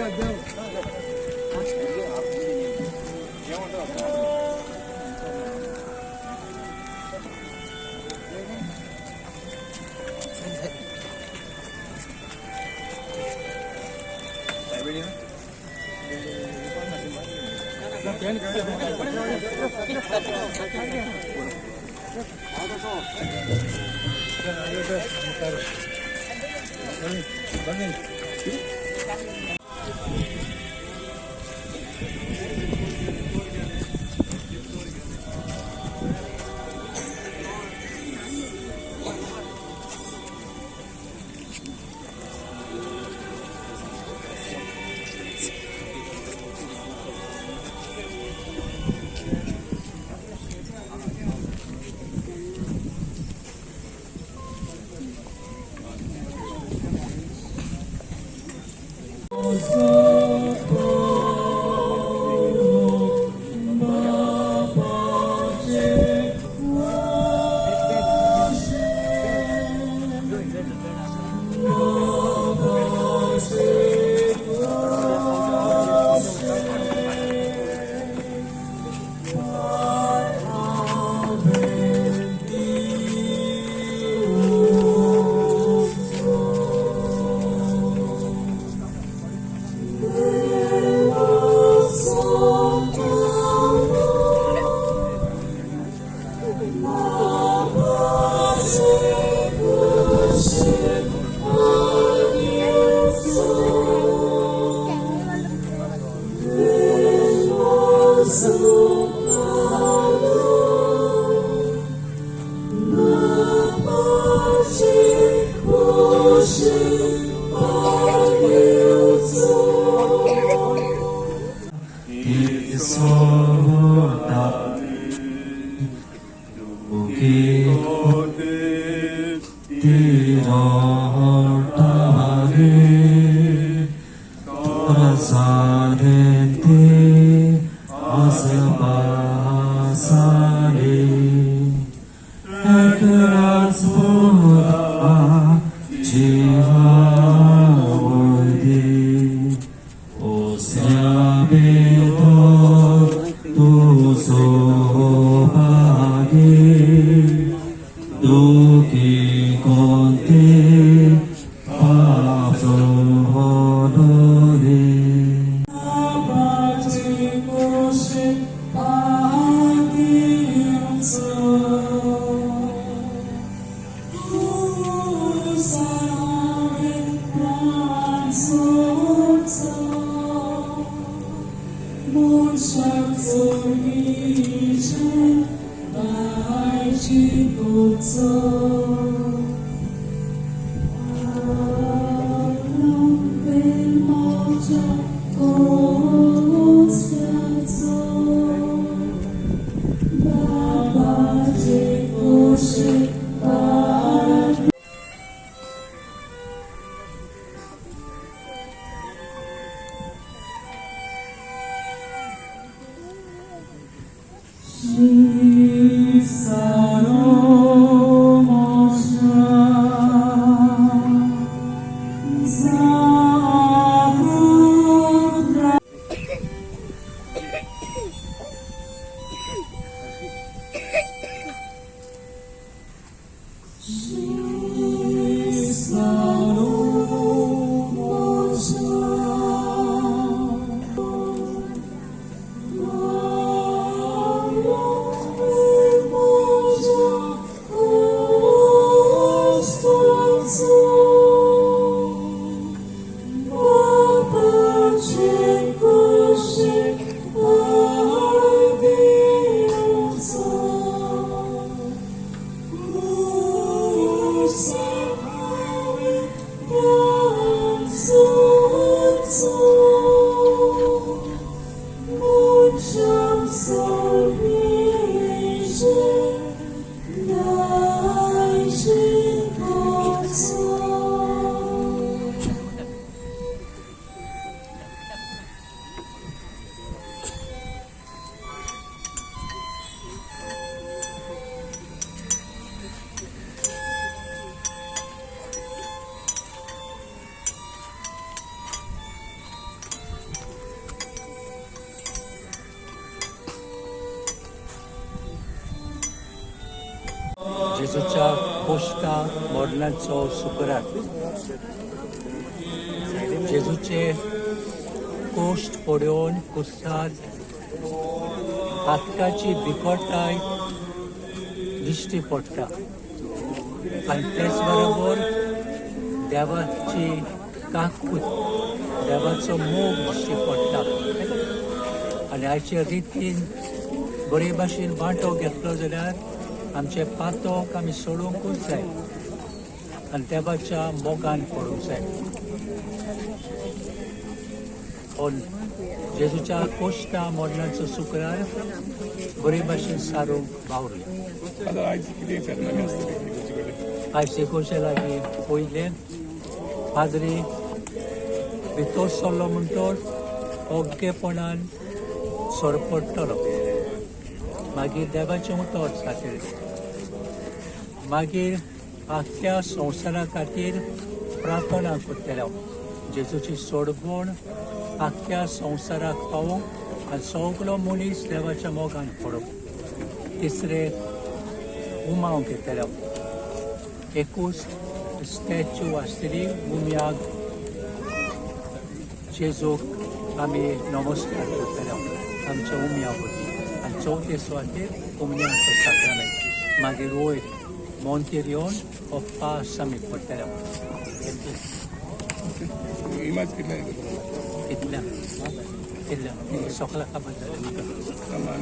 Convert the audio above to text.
Oh. जेजूच्या Koshta मरणाचो शुक्रार. जेजूचे कोश्ट पळोवन कुस्तार पातकाची बिकटाय दिश्टी पडटा आनी तेच बरोबर देवाची काकूत, देवाचो मोग दिश्टी पडटा. आनी आयचे रितीन बरे भाशेन वांटो घेतलो जाल्यार आमचे पातक आमी सोडोवंकूच जाय आनी देवाच्या मोगान पडूंक जाय. हो जेजूच्या कोश्टा मरणाचो शुक्रार बरे भाशेन सारूंक वावरुया. फादर, आयज कितें सेरेमनी आसतली इगर्जे कडेन? आयज इगर्जे लागीं पयलें पाद्री भितर सरलो म्हणटोच ओग्गेपणान सरपडटलो. मागीर देवाचें उतर जातलें. मागीर आख्ख्या संवसारा खातीर प्रार्थना करतले, जेजूची सोडवण आख्ख्या संवसाराक पावोवंक आनी सगलो मनीस देवाच्या मोगान पडूंक. तिसरें, उमाव घेतले. एकूच स्टॅच्यू आसतली. उम्याक जेजूक आमी नमस्कार करतले आमच्या उम्या वरवीं. आनी चवथे सुवातेर उम्याचो साक्रामेंत. मागीर वयर मोंतीर येवन हो पास आमी पडटले. इमाज कितल्यांक येता? कितल्या कितल्या सगळ्या खबर जालें. सामान.